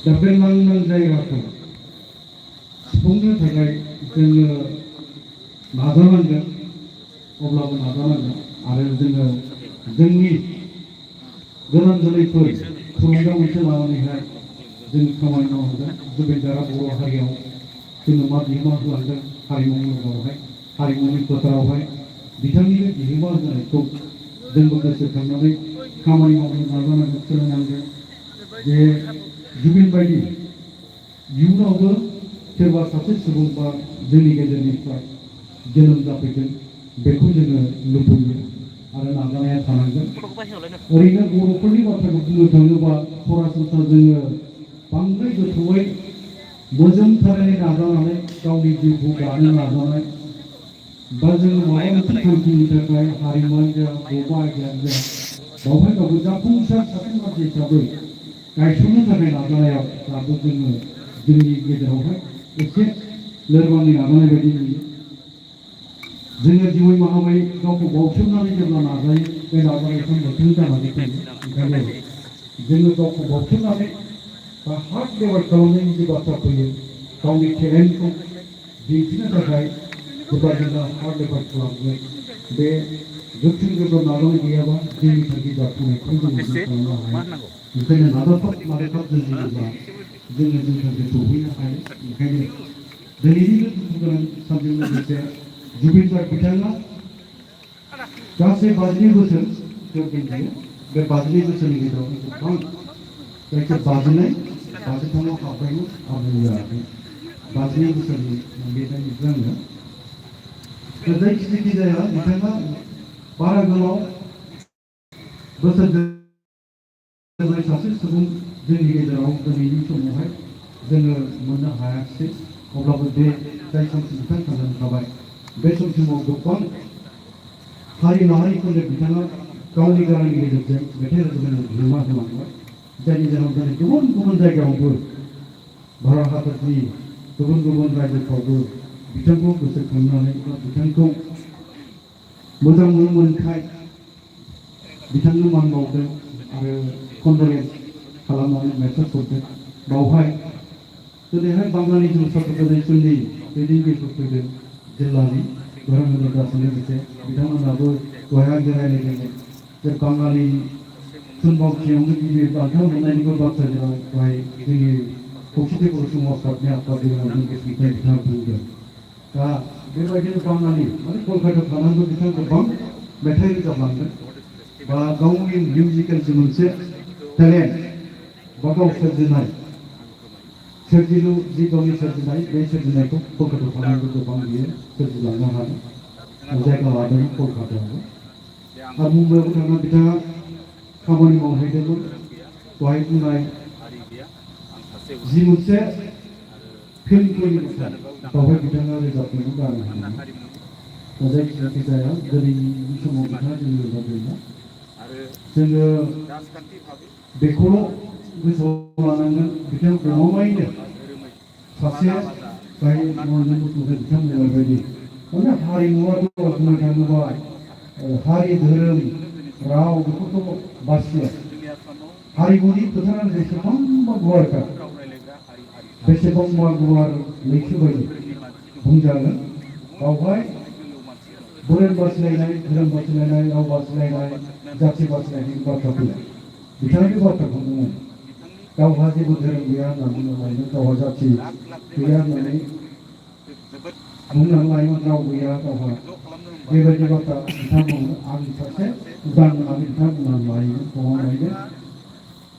S3: दा बे लांदां जायगाखौ सुफुंनो थाखाय जोङो नाजानांगोन अब्लाबो नाजानांगोन आरो जोङो जोंनि गोदान जोलैफोर थुलुंगा मोनसे लानानैहाय जों खामानि मावनांगोन जुबिन गार्गआ बर' हारियाव जोंनो मा बिहोमा होलांदों हारिमु मुलुगावहाय हारिमुनि फोथारावहाय बिथांनि बे बिहोमा होनायखौ जोंबो गोसोखांनानै खामानि मावनो नाजानांगोन सोलोंनांगोन जे जुबिन बायदि इयुनावबो सोरबा सासे सुबुं बा जोंनि गेजेरनिफ्राय जोनोम जाफैगोन बेखौ जोङो लुबैयो आरो नाजानाया थानांगोन ओरैनो बर'फोरनि बाथ्राखौ बुंनो थाङोबा सरासनस्रा जोङो बांद्राय गोथौयै मोजोमथारै नाजानानै गावनि जिउखौ दानो नाजानाय बा जोङो माबा मोनसे थांखिनि थाखाय हारिमुआनो जा बबेबा आयदायानो जा बावहाय गावखौ जाफुंसार सासे मानसि हिसाबै गायसननो थाखाय नाजानायाव दाबो जोङो जोंनि गेजेरावहाय एसे लोरबांनि नाजानाय बायदि नुयो जोङो जिउै माहामै गावखौ बावसोमनानै जेब्ला नाजायो बे नाजानायखौ मोथों जानानै फैयो ओंखायनो जोङो गावखौ बावसोमनानै बा हार्ड लेबार खालामनायनि जे बाथ्रा फैयो गावनि टेलेन्टखौ दिन्थिनो थाखाय जेब्ला जोङो हार्ड लेबार खालामगोन बे गोख्रों गोब्राब नाजानाय गैयाबा जोंनि थांखि जाफुंनायखौ जों खालामनो हाया ओंखायनो नाजाथाब जों जेब्ला जोङो जों थांखि सौहैनो हायो ओंखायनो दिनैनि बे दुखु गोनां सानजों लोगोसे जुबिन गार्ग बिथाङा गासै 52 बोसोर जोरदों बे 52 बोसोरनि गेजेराव गोबां जायखिया बाजिथामाव हाबबायमोन आबुंआ बाजिनै बोसोरनि बेनिफ्राय आङो जायखि जाया बिथाङा बारा गोलाव बोसोर जोंनि सासे सुबुं जोंनि गेजेराव दिनैनि समावहाय जोङो मोननो हायाखिसै अब्लाबो बे जाय समसिम बिथां थांनानै थाबाय बे समसिमाव गोबां हारि माहारिफोरनो बिथाङा गावनि गारांनि गेजेरजों मेथाइ रोजाबनो बिहोमा होलांबाय जायनि जाहोनाव दिनै गुबुन गुबुन जायगायावबो भारत हादरनि गुबुन गुबुन रायजोफ्रावबो बिथांखौ गोसोखांनानै बा बिथांखौ मोजां मोनखाय बिथांनो मान बावदों आरो कन्डलेन्स खालामनानै मेसेज हरदों बावहाय दिनैहाय बांगालि जौसा प्रदेशनि दैदेनगिरिफोर फैदों जिल्लानि गोरों गोराजों लोगोसे बिथांमोनाबो दहाय रायज्लायदों जे बांगालि थुनफावथियावनो गिबि बान्था मोननायनिबो बाथ्रा दहाय जोंनि खौसेथि बर' समाज आफादनि आफादगिरि बिथाङा बुंदों दा बेबायदिनो बांगालि माने कलकातायाव थानानैबो बिथाङा गोबां मेथाइ रोजाबलांदों बा गावनि मिउजिकेलजि मोनसे टेलेन्ट बा गाव सोरजिनाय सोरजिलु जि गावनि सोरजिनाय बे सोरजिनायखौ कलकातायाव थानानैबो गोबां बियो सोरजिलांनो हादों जायगा लादों कलकातायावबो आरो मुम्बाइआवबो थांना बिथाङा खामानि मावहैदोंमोन दहाय बुंनाय जि मोनसे फिल्मफोरनि बाथ्रा बावहाय बिथाङा रोजाबदोंमोन गानो हादोंमोन दा जायखि जाया दिनैनि समाव बिथाङा जों रोजाबदोंमोन जोङो बेखौल' गोसोआव लानांगोन बिथां गमामायैनो सासे जाय मावनो बुस्थुखौ बिथां बुंनाय बायदि माने हारिमुवाथ' बुंनो थाङोबा हारि धोरोम राव बेफोरखौ बासिया हारिमुनि फोथारानो बेसेबांबा गुवारखा बेसेबांबा गुवार लैथो बायदि बुंजागोन बावहाय धोरोम बासिलायनाय धोरोम बासिलायनाय राव बासिलायनाय जाथि बासिलायनायनि बाथ्रा फैया बिथाङा बे बाथ्राखौ बुङो गावहा जेबो धोरोम गैया होनना बुंनो लायोमोन गावहा जाथि गैया होननानै बुंनो लायोमोन राव गैया गावहा बेबायदि बाथ्रा बिथाङा बुङो आं सासे उदां होननानै बिथाङा बुंनानै लायोमोन गमामायैनो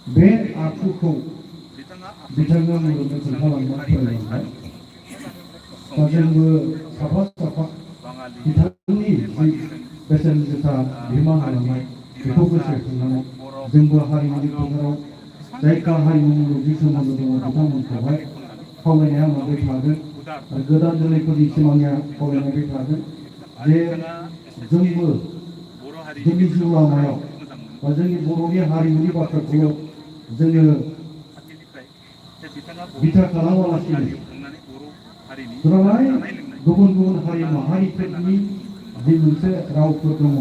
S3: बे आखुखौ बिथाङा मुलुगनो खोन्थालांनानै फोरोंलांबाय दा जोंबो साफा साफा बिथांनि जि बेसेन गोसा बिहोमा होलांनाय बेखौ गोसोखांनानै जोंबो हारिमुनि फोथाराव जायफ्रा हारिमु मुलुगनि सोमोन्दो दङ बिथांमोनखौहाय खावलायनाया मोनबाय थागोन आरो गोदान जोलैफोरनि सिमांया खावलायनाय थागोन जे जोंबो जोंनि जिउ लामायाव बा जोंनि बर'नि हारिमुनि बाथ्राखौ जोङो बिथा खालामालासिनो गोबां गुबुन गुबुन हारि माहारिफोरनि जि मोनसे रावफोर दङ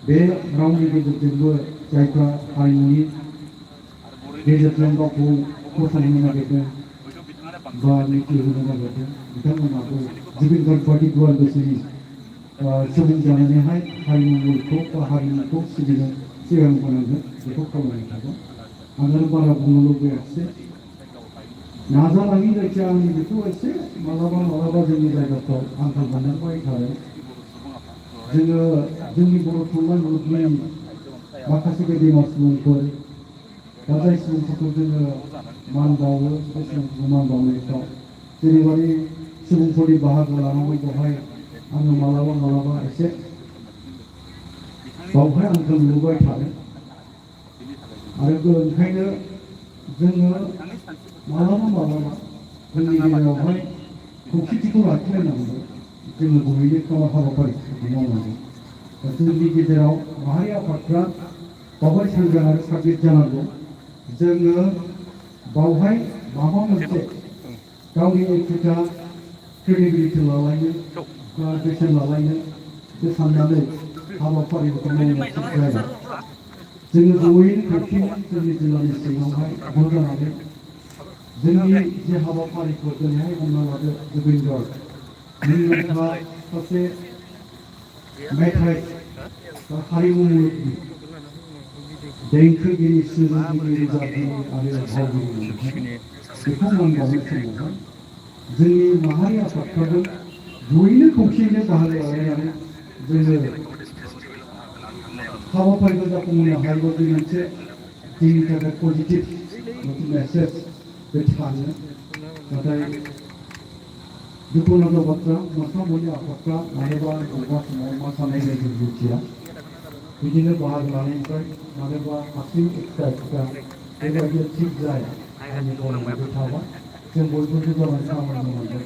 S3: बे रावनि गेजेरजोंबो जायफ्रा हारिमुनि गेजेरजों गावखौ फसंनो नागिरदों बा मिथिहोनो नागिरदों बिथांमोनाबो जुबिन गार्ग बायदि गुवार गोसोनि सुबुं जानानैहाय हारिमु मुलुगखौ बा हारिमुखौ सिबिनो सिगां होनांगोन बेखौ खावलायनाय थागोन आं बारा बुंनो लुबैयाखिसै नाजालाङि जायखिया आंनि बेखौ एसे मालाबा जोंनि जायगाफ्राव आंखाल मोननांबाय थादों जोङो जोंनि बर' थुनलाइ मुलुगनि माखासे गेदेमा सुबुंफोर दा जाय सुबुंफोरखौ जोङो मान बावो बे सुबुंफोरखौ मान बावनायफ्राव जेरैबायदि सुबुंफोरनि बाहागो लानांगौ बेवहाय आङो मालाबा एसे बावहाय आंखौ नुबाय थादों आरो ओंखायनो जोङो मालाबा जोंनि गेजेरावहाय खौसेथिखौ लाखिलायनांगौ जोङो बयनिबो हाबाफारिखौ मावनांगौ जोंनि गेजेराव माहारि आफादफ्रा बावहाय सांग्रां आरो साग्रिद जानांगौ जोङो बावहाय माबा मोनसे गावनि एखुथा क्रेडिबिलिटि लालायनो बा बेसेन लालायनो बे साननानै हाबाफारिफोरखौ मावनाया जाया जोङो जयैनो खौसेयै जोंनि जिल्लानि सिङावहाय ज' जानानै जोंनि जे हाबाफारिफोर दिनैहाय हमना लादो जुबिन गार्ग मुंदांखा सासे मेथाइ बा हारिमु मुलुगनि देंखोगिरि सुजुगिरि रोजाबगिरि आरो भावगिरि बेखौ मान बावनाय समावहाय जोंनि माहारि आफादफ्राबो जयैनो खौसेयैनो बाहागो लालायनानै जोङो हाबाफारिखौ जाफुंहोनो हायोबा बे मोनसे जोंनि थाखाय पजिटिभ मोनसे मेसेज बे थाङो नाथाय दुखुनांथाव बाथ्रा मोनफा मोननै आफादफ्रा मानोबा बबेबा समाव मा साननाय जायो मिथिया बिदिनो बाहागो लानायनिफ्राय मानोबा हारसिं एक्सट्रा एक्सट्रा बेबायदिया थिग जाया आंनि गलांबाय थाबा जों बयबो जौगानाय खामानि मावनांगोन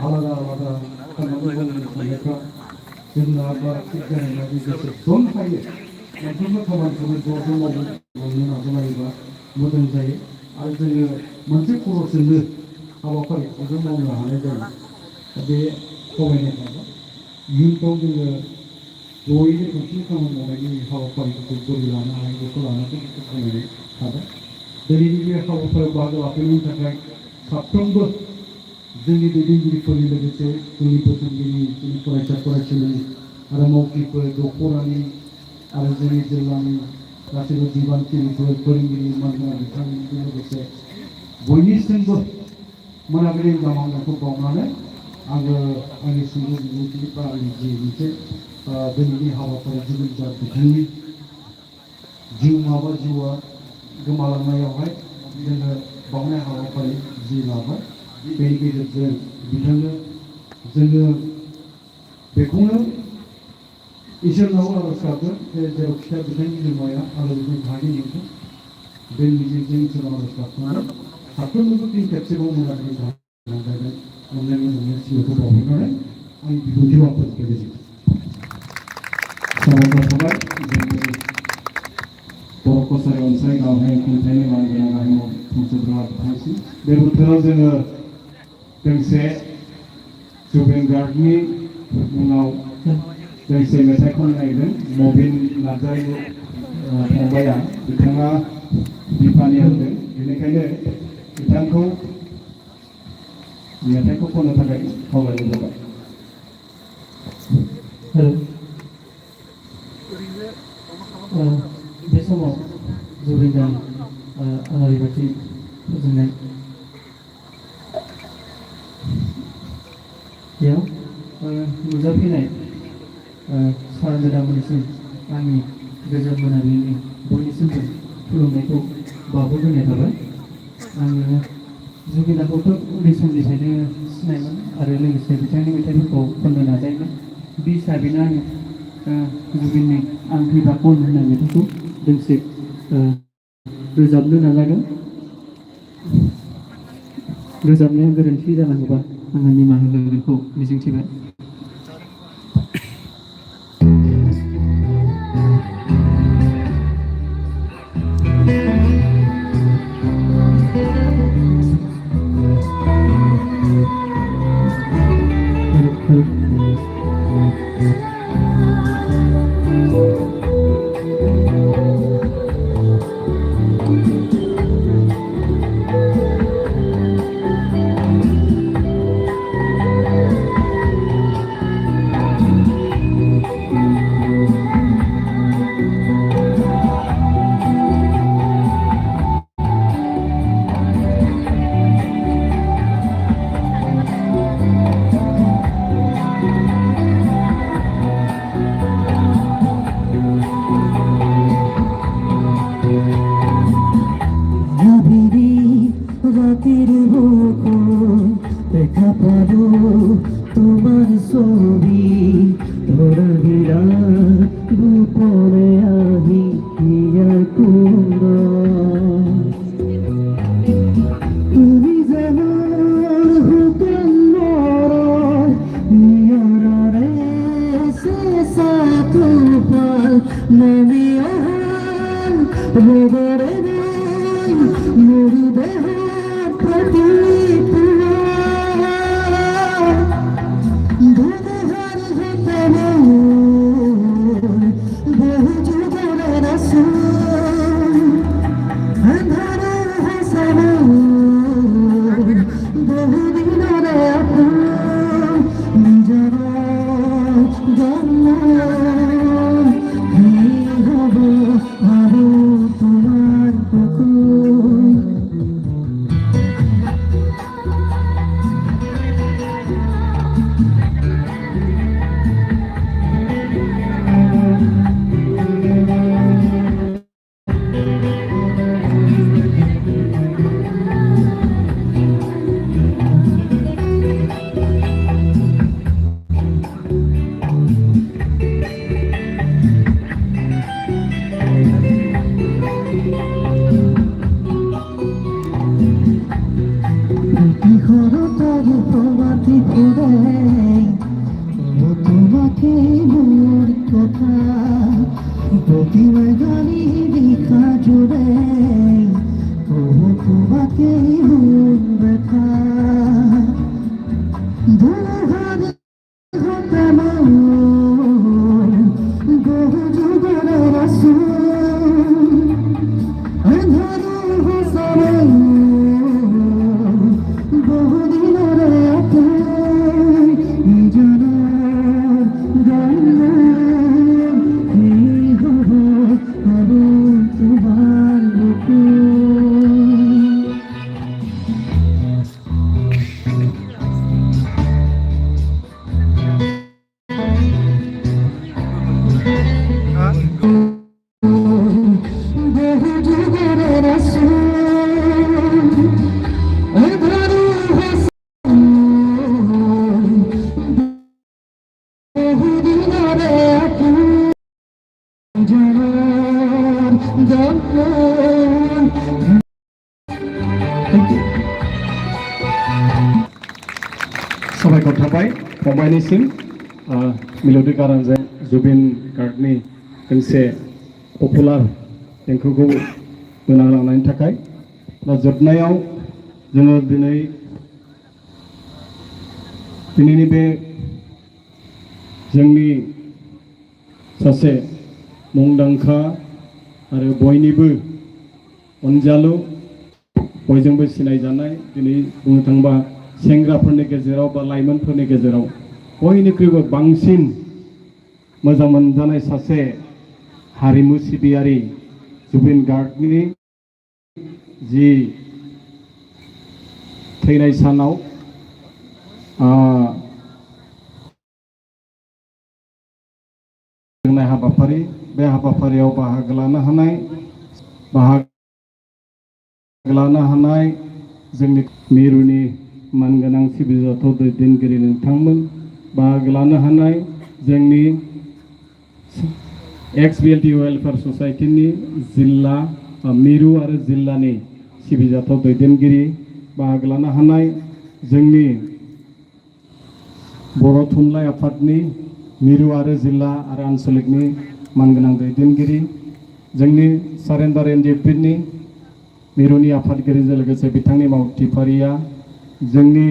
S3: आलादा आलादा खामानि मावनो साननायफ्रा जोंना बारा थिग जानाय नङा लोगोसे दंखायो मोनफ्रोमबो खामानिखौनो ज' ज' मावनो नाजालायोबा मोजां जायो आरो जोङो मोनसे खरसजोंनो हाबाफारिखौ जों मावनो हानाय जायो बे खावलायनाय थाबाय इयुनफ्राव जोङो जयैनो खौसे खामानि मावनायनि हाबाफारिफोरखौ बोरै लानो हायो बेखौ लानानै बेखौ खावलायनाय थाबाय दिनैनि बे हाबाफारियाव बाहागो लाफैनायनि थाखाय साफ्रोमबो जोंनि दैदेनगिरिफोरनि लोगोसे जोंनि बोसोनगिरि जोंनि फरायसा फरायसुलि आरो मावथिफोर दख'रानि आरो जोंनि जिल्लानि गासैबो बिबानगिरिफोर फोरोंगिरि मानगोनां बिथांमोनजों लोगोसे बयनिसिमबो मोनाबिलि गाहामखौ बावनानै आङो आंनि सुंद' बिबुंथि बा आंनि जि मोनसे दिनैनि हाबाफारि जुबिन गार्ड बिथांनि जिउमा बा जिउआ गोमालांनायावहाय जोङो बावनाय हाबाफारि जि लाबाय बेनि गेजेरजों बिथांनो जोङो बेखौनो इसोरनाव आर'ज गाबगोन जे जेराव खिथा बिथांनि जिउमाया आलोजों थाहैनो मोनथों बे मिजिंजों इसोरनाव आर'ज गाबनानै साफ्रोमबो फिन खेबसेबाव मोजाङै थानांगोन अननायनि मोनसे सिबिखौ बावहरनानै आंनि बिबुंथिखौ आं फोजोबनाय साबायखर थाबाय जोंनि बर' कसारि अनसाय गावहाय खुंथायनि मानगोनां गाहाय फंसोद्रा बिथांसिम बे बोथोराव जोङो दोंसे जुबिन गार्डनि मुङाव दोंसे मेथाइ खननायदों मबिन नार्जारि फंबाया बिथाङा बिफानि होदों बेनिखायनो बिथांखौ मेथाइखौ खननो थाखाय खावलायनाय जाबाय
S5: बे समाव जुबिन आलारि बाथि फोजोंनाय बेयाव नुजाफैनाय सार मेडाममोननिसिम आंनि गोजोन मोनाबिलिनि बयनिसिमबो खुलुमनायखौ बावहरग्रोनाय थाबाय आङो जुबिनाखौथ' उन्दै समनिफ्रायनो सिनायोमोन आरो लोगोसे बिथांनि मेथाइफोरखौ खननो नाजायोमोन बे हिसाबैनो आङो जुबिननि आं फैबा खन होननाय मेथाइखौ दोंसे रोजाबनो नाजागोन रोजाबनाया गोरोन्थि जानांगौबा आङो निमाहा होगोनखौ मिजिंथिबाय তোমার ছবি ধরা গিরা গোপনে আহি হিয়ার কুন্দ তুমি জানো হুকুম নিয়রে সে সাতুপাল নমি আহান ভোগরে মুড়ি দেহ প্রদীপ
S6: তার প্রভাতি ফুরে ও তোমাকে মোর কথা প্রতিমা গালি দেখা জুড়ে ও তোমাকে মোর ব্যথা দুহাত হতে মন বহু যুগের রাসূল
S1: साबायखर थाबाय फंबायनिसिम मिलौदो गारांजों जुबिन गार्गनि दोंसे पपुलार देंखोखौ गोनां लांनायनि थाखाय दा जोबनायाव जोङो दिनैनि बे जोंनि सासे मुंदांखा आरो बयनिबो अनजालु बयजोंबो सिनायजानाय दिनै बुंनो थाङोबा सेंग्राफोरनि गेजेराव बा लाइमोनफोरनि गेजेराव बयनिख्रुइबो बांसिन मोजां मोनजानाय सासे हारिमु सिबियारि जुबिन गार्गनि जि थैनाय सानाव जोंनाय हाबाफारि बे हाबाफारियाव बाहागो लानो हानाय जोंनि मिरुनि मानगोनां सिबिजाथाव दैदेनगिरि नोंथांमोन बाहागो लानो हानाय जोंनि XBLT वेलफेयार ससाइटिनि जिल्ला मिरु आरो जिल्लानि सिबिजाथाव दैदेनगिरि बाहागो लानो हानाय जोंनि बर' थुनलाइ आफादनि मिरु आरो जिल्ला आरो आन्चलिकनि मानगोनां दैदेनगिरि जोंनि सारेन्डार NDFनि मिरुनि आफादगिरिजों लोगोसे बिथांनि मावथिफारिया जोंनि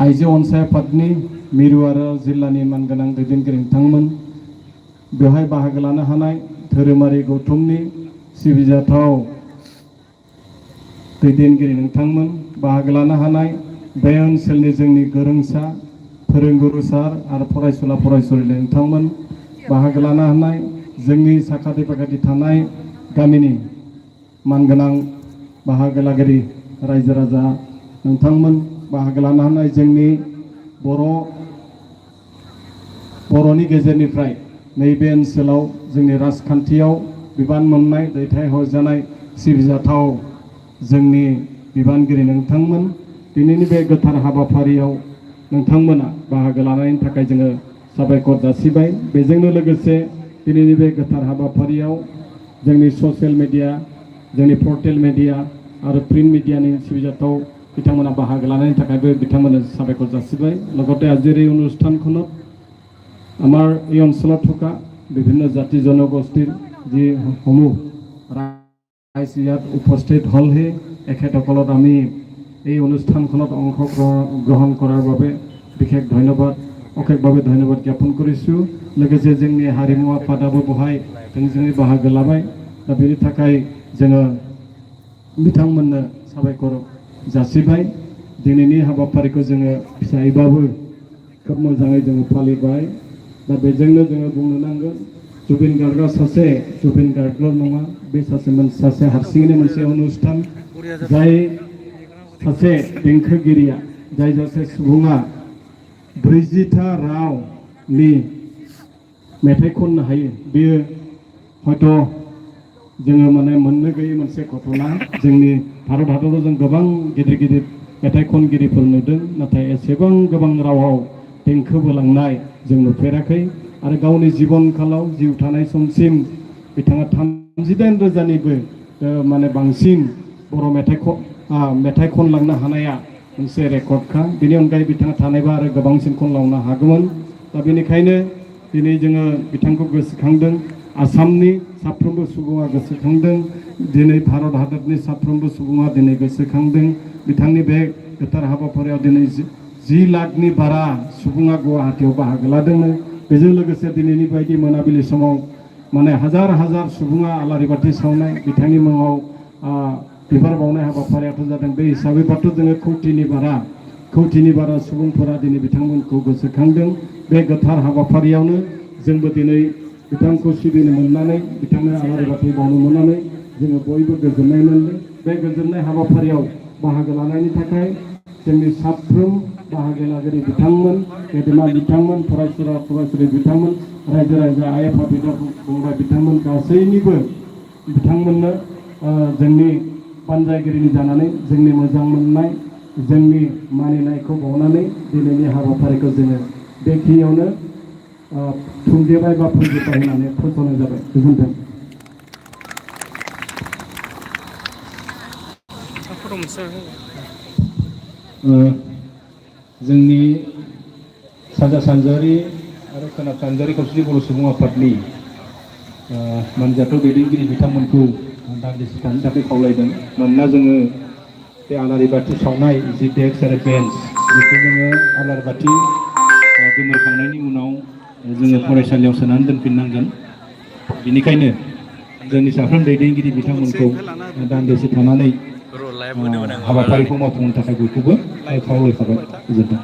S1: आइजो अनसाय आफादनि मिरु आरो जिल्लानि मानगोनां दैदेनगिरि नोंथांमोन बेवहाय बाहागो लानो हानाय धोरोमारि गौथुमनि सिबिजाथाव दैदेनगिरि नोंथांमोन बाहागो लानो हानाय बे ओनसोलनि जोंनि गोरोंसा फोरोंगुरु सार आरो फरायसुला फरायसुलि नोंथांमोन बाहागो लानो हानाय जोंनि साखाथि फाखाथि थानाय गामिनि मानगोनां बाहागो लागिरि रायजो राजा नोंथांमोन बाहागो लानो हानाय जोंनि बर'नि गेजेरनिफ्राय नैबे ओनसोलाव जोंनि राजखान्थियाव बिबान मोननाय दैथायहरजानाय सिबिजाथाव जोंनि बिबानगिरि नोंथांमोन दिनैनि बे गोथार हाबाफारियाव नोंथांमोना बाहागो लानायनि थाखाय जोङो साबायखर जासिबाय बेजोंनो लोगोसे दिनैनि बे गोथार हाबाफारियाव जोंनि ससियेल मिडिया जोंनि पर्टेल मिडिया आरो प्रिन्ट मिडियानि सिबिजाथाव बिथांमोना बाहागो लानायनि थाखायबो बिथांमोननो साबायखर जासिबाय লগতে আজিৰ এই অনুষ্ঠানখনত আমাৰ এই অঞ্চলত থকা বিভিন্ন জাতি জনগোষ্ঠীৰ যি সমূহ ৰাইজ ইয়াত উপস্থিত হ'লহি এখেতসকলক আমি এই অনুষ্ঠানখনত অংশগ্ৰহণ কৰাৰ বাবে বিশেষ ধন্যবাদ অশেষভাৱে ধন্যবাদ জ্ঞাপন কৰিছোঁ लोगोसे जोंनि हारिमु आफादाबो बहाय थोंजोङै बाहागो लाबाय दा बेनि थाखाय जोङो बिथांमोननो साबायखर जासिबाय दिनैनि हाबाफारिखौ जोङो फिसायैबाबो खोब मोजाङै जोङो फालिबाय दा बेजोंनो जोङो बुंनो नांगोन जुबिन गार्गआ सासे जुबिन गार्गल' नङा बे सासे हारसिङैनो मोनसे अनुष्ठान जाय सासे देंखोगिरिया जाय सासे सुबुङा 40टा रावनि मेथाइ खननो हायो बेयो हयथ' जोङो माने मोननो गैयै मोनसे घटना जोंनि भारत हादराव जों गोबां गिदिर गिदिर मेथाइ खनगिरिफोर नुदों नाथाय एसेबां गोबां रावाव देंखो बोलांनाय जों नुफेराखै आरो गावनि जीवन कालाव जिउ थानाय समसिम बिथाङा 38,000निबो माने बांसिन बर' मेथाइ मेथाइ खनलांनो हानाया मोनसे रेकर्डखा बेनि अनगायै बिथाङा थानायबा आरो गोबांसिन खनलांनो हागौमोन दा बेनिखायनो दिनै जोङो बिथांखौ गोसोखांदों आसामनि साफ्रोमबो सुबुङा गोसोखांदों दिनै भारत हादरनि साफ्रोमबो सुबुङा दिनै गोसोखांदों बिथांनि बे गोथार हाबाफारियाव दिनै 10 लाखनि बारा सुबुङा गुवाहाटीयाव बाहागो लादोंमोन बेजों लोगोसे दिनैनि बायदि मोनाबिलि समाव माने हाजार हाजार सुबुङा आलारि बाथि सावनाय बिथांनि मुङाव बिबार बावनाय हाबाफारियाथ' जादों बे हिसाबैबाथ' जोङो कौटिनि बारा सुबुंफोरा दिनै बिथांमोनखौ गोसोखांदों बे गोथार हाबाफारियावनो जोंबो दिनै बिथांखौ सिबिनो मोननानै बिथांनो आलारि बाथि बावनो मोननानै जोङो बयबो गोजोननाय मोनदों बे गोजोननाय हाबाफारियाव बाहागो लानायनि थाखाय जोंनि साफ्रोम बाहागो लागिरि बिथांमोन गेदेमा बिथांमोन फरायसुलि बिथांमोन रायजो राजा आइ आफा बिदा फंबाय बिथांमोन गासैनिबो बिथांमोननो जोंनि बानजायगिरिनि जानानै जोंनि मोजां मोननाय जोंनि मानिनायखौ बावनानै दिनैनि हाबाफारिखौ जोङो बेखिनियावनो थुंगेबाय बा फोजोबबाय होननानै फोसावनाय जाबाय गोजोन्थों
S4: जोंनि सानजा सानजायारि आरो खोला सानजायारि खौसेथि बर' सुबुं आफादनि मानजाथाव दैदेनगिरि बिथांमोनखौ दान्दिसे थानो थाखाय खावलायदों मानोना जोङो बे आलारि बाथि सावनाय जि डेस्क आरो बेन्च बेखौ जोङो आलारि बाथि गोमोरखांनायनि उनाव जोङो फरायसालियाव सोनानै दोनफिननांगोन बेनिखायनो जोंनि साफ्रोम दैदेनगिरि बिथांमोनखौ दान्दिसे थानानै हाबाफारिखौ मावफुंनो थाखाय बयखौबो खावलायखाबाय गोजोन्थों